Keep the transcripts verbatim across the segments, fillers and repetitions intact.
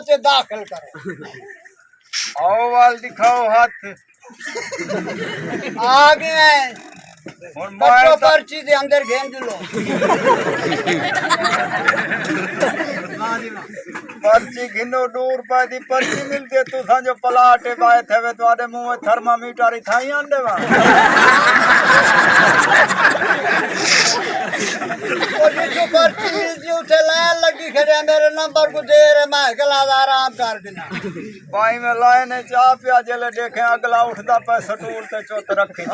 تے داخل کرو۔ آؤ وال ݙکھاؤ ہتھ۔ آ ڳئے ہیں۔ ہݨ کٹو میں پرچی دے اندر گھن ڄلو۔ پرچی گھنو، ݙو روپے دی پرچی ملدی ہے، تساں جو پلاٹ ہے ٻائے تھے وے، تہاݙے منہ وچ تھرمامیٹر اتھاں ہی آندے وا۔ او جتھوں پرچی ملدی اتھے لائن لڳی کھڑے، میرے نمبر کوں دیر ہے، میں گلا دا آرام کر گھناں۔ بھائی میں لائن چا پیا، جلے ݙیکھیں اڳلا اٹھدا پئے سٹول تے چت رکھی۔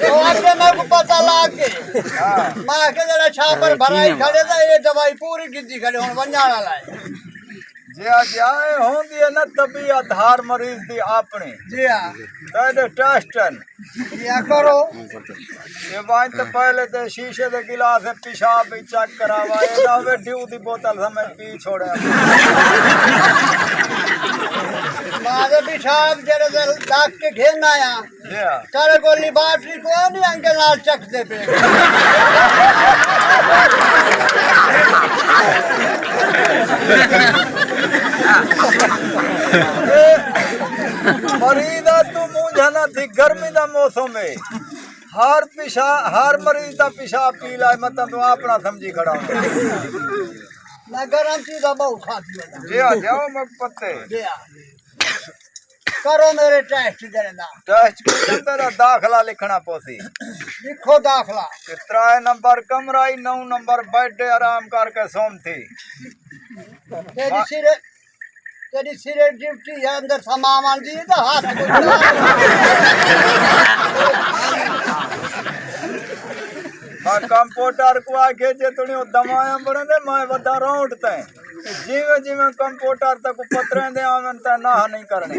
او اڳے میکوں پتہ لڳ ڳئے۔ ہاں۔ میں کہ جیڑھا چھاپر بھرائی کھڑے تے اے دوائی پوری کیتی کھڑے، ہݨ ونڄݨ والا ہے۔ جیا جیا، اے ہوندی ہے نا طبیعت ہر مریض دی اپݨی۔ جیا۔ تیݙے ٹیسٹ ہن۔ جیا کرو۔ اے وائن تے پہلے تے شیشے دے گلاس وچ پیشاب وی چیک کراوا، اے نہ ہووے ڈیو دی بوتل سمجھ پی چھوڑے۔ ماں دے پیشاب جیڑھے دے ڈاک کے گھن آیا۔ جیا۔ تیرے کول لیبارٹری کوئی نہیں، انکل نال چکدے پئے۔ مریض آ، توں مونجھا نہ تھی، گرمی دا موسم ہے۔ ہر پیشا-، ہر مریض دا پیشاب پی لائے، متاں توں اپݨا سمجھی کھڑا ہوں۔ میں گرم چیزاں بہت کھاتی ہوں۔ جیا، جاؤ میں پتے۔ جیا۔ کرو میرے ٹیسٹ جیڑھے دا۔ ٹیسٹ کیتے تیرا داخلہ لکھݨا پوسی۔ لکھو داخلہ۔ تے ترائے نمبر کمرہ ای، نو نمبر بیڈ، آرام کر کے سوم تھی۔ تیری سر، تیری سر ڈیوٹی ہے اندر سامان دی، تو ہاتھ کو۔ میں کمپیوٹر کو آکھے جے تݨی او دوایاں بݨیندے، میں ودا راؤنڈ تئیں۔ جیویں جیویں کمپیوٹر تک پتریں دے آون تاں نہ نہیں کرنے۔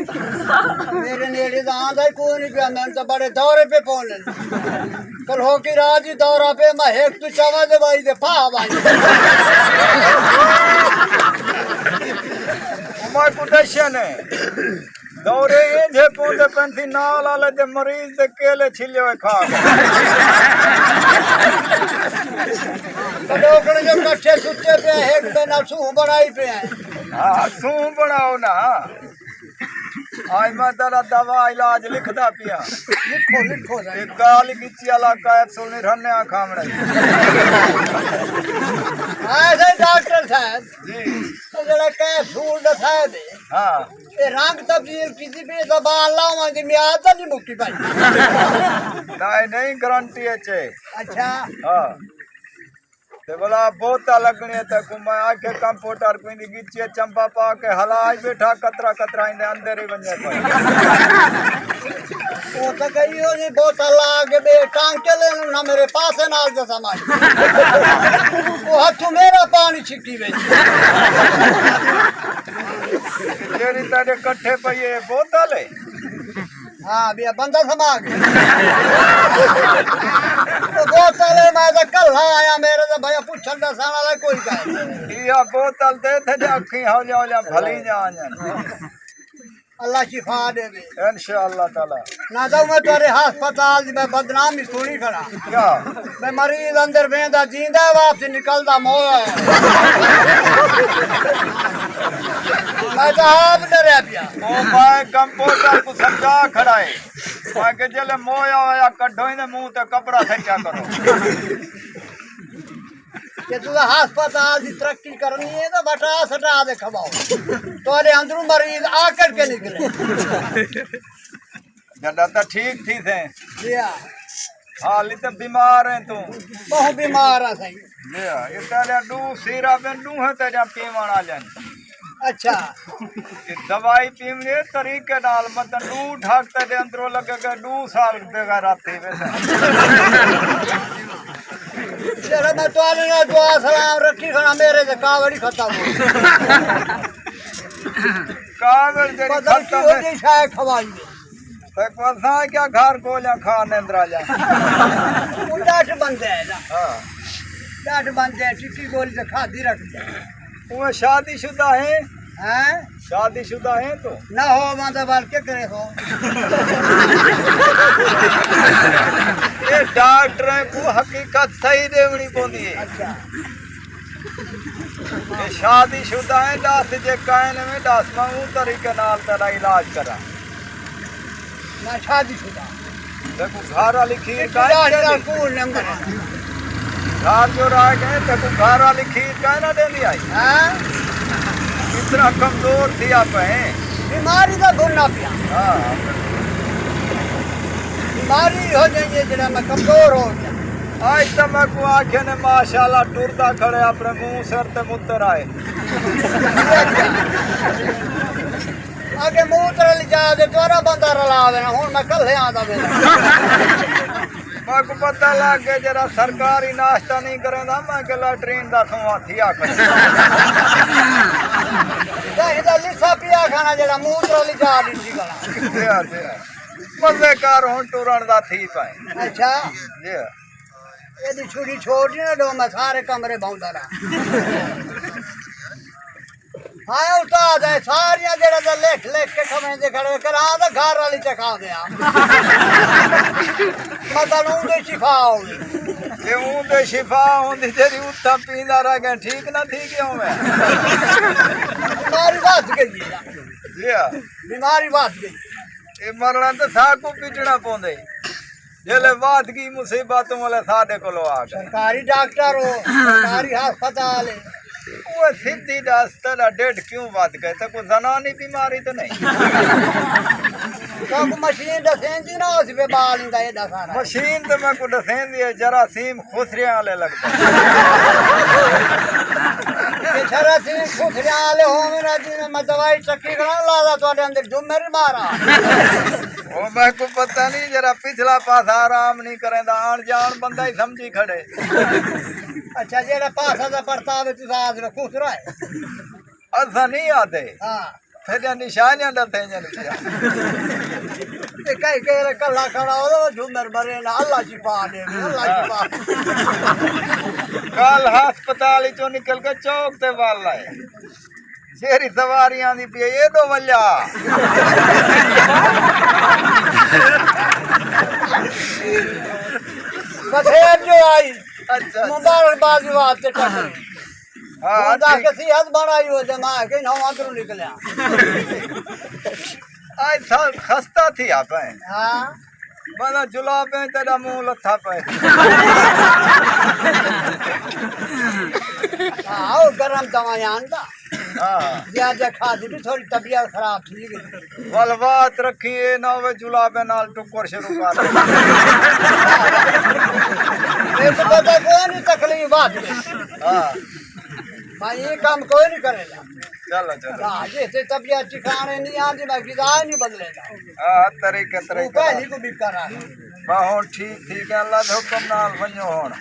میرے نیڑے دا آندا ہی کوئی نہیں پیا، میں تاں بڑے دورے پہ پونے۔ کل ہو کے راج ہی دورہ پہ میں ہیک تو چاوا دے بھائی دے پا بھائی۔ میں کو دشے نے۔ دورے اینجھے پوندے پن تھی، نال آلے دے مریض دے کیلے چھلے ہوئے کھا کے۔ ڈوکڑ جو کٹھے سچے پے، ہک دے نال سوہ بݨائی پے۔ ہاں، سوہ بݨاؤ نا۔ آج میں تیرا دوا علاج لکھدا پیا۔ لکھو، لکھو ذرا۔ ایک گال گچی والا کیپسول نہیں رہنے آ کھامڑے۔ ہاں سر ڈاکٹر صاحب۔ جی۔ او جیڑھا کیپسول دا صاحب ہے۔ ہاں۔ اے رنگ تبدیل کیتی پئی، زبان لاواں دی میعاد تاں نہیں مکی بھائی۔ نہیں، نہیں، گارنٹی اچ ہے۔ اچھا۔ ہاں۔ تے بلا بوتل لڳݨی ہے تیکوں، میں آکھے کمپیوٹر کوں دی گچی چمبا پا کے ہلا ہی ٻیٹھا، قطرہ قطرہ ایندے اندر ہی ونڄے پئے۔ او تاں کئی ہو جی بوتل لا کے ٻے ٹانکے لے نہ میرے پاسے نال جو سمائی۔ او ہتھوں میرا پاݨی چھکی ویندی۔ جیڑھی تیݙے کٹھے پئی ہے، بوتل ہے؟ ہاں، بیا بندہ سما ڳئے۔ او بوتل ہے، میں تاں کل آیا، میرے تاں بھیا پچھݨ دا ساݨ والا کوئی کائے۔ ایا بوتل تے تیݙے اکھیں ہولیاں ہولیاں بھلی ڄاݨ۔ اللہ شفا ݙیوے۔ انشاءاللہ تعالیٰ۔ نہ تاں میں تیرے ہسپتال دی میں بدنامی سُݨی کھڑا۔ کیا؟ میں مریض اندر ویندا جیندا ہے، واپس نکلدا مویا ہے۔ میں تاں آپ ݙریا پیا۔ او میں کمپیوٹر کوں سمجھا کھڑا ہے۔ میں کہ جلے مویا ہویا کڈھو ایندے منہ تے کپڑا سٹیا کرو۔ کہ تساں ہسپتال دی ترقی کرنی ہے تاں وٹا سٹا دے کھواؤ۔ تہاݙے اندروں مریض آکڑ کے نکلے۔ جݙاں تاں ٹھیک تھیسیں۔ جی ہاں۔ حالی تاں بیمار ہیں توں۔ بہت بیمار ہاں سائیں۔ جی ہاں، اے تیݙے ݙو سیرا پن، ݙوہیں تیݙیاں پیوݨ آلیاں۔ اچھا۔ تے دوائی پیوݨی ہے طریقے نال، مطلب ݙو ڈھک تیݙے اندروں لڳے ڳئے، ݙو سال بغیر رات تھی ویسے۔ جیڑھا میں تہاݙے نال دعا سلام رکھی کھڑا، میرے تے کاوڑ ہی ختم ہو۔ کاوڑ جیڑھی پتہ نہیں ختم کیہو ہے۔ جئی شے کھوائی ہے۔ تے پرساں کیا گھر گولیاں کھا نیندرا جا۔ او ݙاڈھ بندے ہے نا۔ ہاں۔ ݙاڈھ بندے ہے، ٹکی گولی تے کھادی رکھدے۔ او شادی شدہ ہیں؟ ہیں؟ شادی شدہ ہیں تو؟ نہ ہو، ماں دا بال کے کرے ہو؟ اے ڈاکٹریں کوں حقیقت صحیح ݙیوݨی پوندی ہے۔ اے شادی شدہ ہیں، ݙس جے کائن میں ݙس، میں اوں طریقے نال تیرا علاج کراں۔ میں شادی شدہ۔ تیکوں گھر والی کھیر کائن ݙیندی؟ گھر جو رہ ڳئے، تیکوں گھر والی کھیر کائن نہ ݙیندی آئی؟ ہاں؟ اتنا کمزور تھیا پئے۔ بیماری دا گھننا پیا۔ ہاں۔ بیماری ہو جائیے جڑا میں کمزور ہو گیا۔ آج تو میں کو آکھے نے ماشاءاللہ ٹردا کھڑے اپنے منہ سر تے متر آئے۔ اگے منہ تر لجا دے توارا بندہ رلا دینا، ہن میں کلھے آندا ویلا۔ میں کو پتہ لگ گیا جڑا سرکاری ناشتہ نہیں کریندا، میں کہ لیٹرین دا سواں تھیا کرے۔ کہیں دا لسا پیا کھانا جڑا منہ تر لجا ڈیندی گلا۔ جی ہاں، جی ہاں۔ مزے کار ہن ٹرن دا تھی پائے۔ اچھا۔ جی ہاں۔ ایݙی چھری چھوڑ ݙی نہ ݙو، میں سارے کمرے بھوندا رہا۔ ہائے استاد، اے ساریاں جڑے تے لکھ لکھ کے کھویندے کھڑے، کراں تے گھر والی چکھا دیا۔ مطلب اوں دے شفا ہووی۔ جے اوں دے شفا ہوندی تیری اتھاں پیندا رہ ڳئے، ٹھیک نہ تھی ڳیا ہوویں۔ بیماری ودھ ڳئی ہے۔ جی ہاں۔ بیماری ودھ ڳئی۔ اے مرنا تے ساکوں پٹنا پوندے۔ جیلے ودھ ڳئی مصیبت، اوں ویلے ساݙے کولو آ ڳئے۔ سرکاری ڈاکٹر ہو، سرکاری ہسپتال ہے۔ اوہ سدھی ݙس، تیݙا ڈیڈھ کیوں ودھ ڳئے؟ تے کوئی زنانی بیماری تے نہیں؟ تیکوں مشین ݙسیندی نہ ہوسی پئے ٻال ایندا ایݙا سارا۔ مشین تے میکوں ݙسیندی ہے، جراثیم خسریاں والے لڳدے۔ تے جراثیم خسریاں والے ہوون نا، جی میں دوائی چکی کھڑا، لالا تہاݙے اندر جمر مارا۔ او میکوں پتہ نہیں، جڑا پچھلا پاسا آرام نہیں کریندا، آن جان بندہ ہی سمجھی کھڑے۔ اچھا، جڑا پاسا دا پرتاوے، تساں آکھ رہے خسرا ہے۔ اساں نہیں آدھے۔ ہاں۔ تیݙیاں نشانیاں ݙسیندیاں نشانیاں۔ تے کئی کئی ویلے کلھا کھڑا ہو، جھومر مرے نہ، اللہ شفا ݙے، اللہ شفا۔ کل ہسپتال چوں نکل کے چوک تے ول آئے۔ جیڑھی سواری آندی پئی ہے، ایݙو ولیا۔ بتھیر جو آئی۔ اچھا، اچھا۔ مبارکبادی واسطے ٹکری۔ ہاں، ہݨ دس ٹھیک۔ کے صحت بݨائی ہو تے میں کہ نہ اندروں نکلیا۔ آج سال خستہ تھی آپ ہیں۔ ہاں۔ بندہ جلابیں تیݙا منہ لتھا پئے۔ ہاں، او گرم دوائیاں آندا۔ ہاں۔ جیا جیا کھا دی بھی تھوڑی طبیعت خراب تھی ڳئی۔ ول وات رکھی اے نہ ہووے جلابیں نال ٹکر شروع کر ݙے۔ ایک پتہ کوئی نہیں تکلیف بات۔ ہاں۔ میں یہ کام کوئی نہیں کرے گا۔ چلو، چلو۔ ہاں، جس تے طبیعت ٹھکانے نہیں آندی، میں غذا نہیں بدلے گا۔ ہاں، طریقے، وہ طریقے پہلی نال۔ کو بھی کرا۔ ہاں، ہݨ ٹھیک، ٹھیک ہے، اللہ دے حکم نال ونڄو ہݨ۔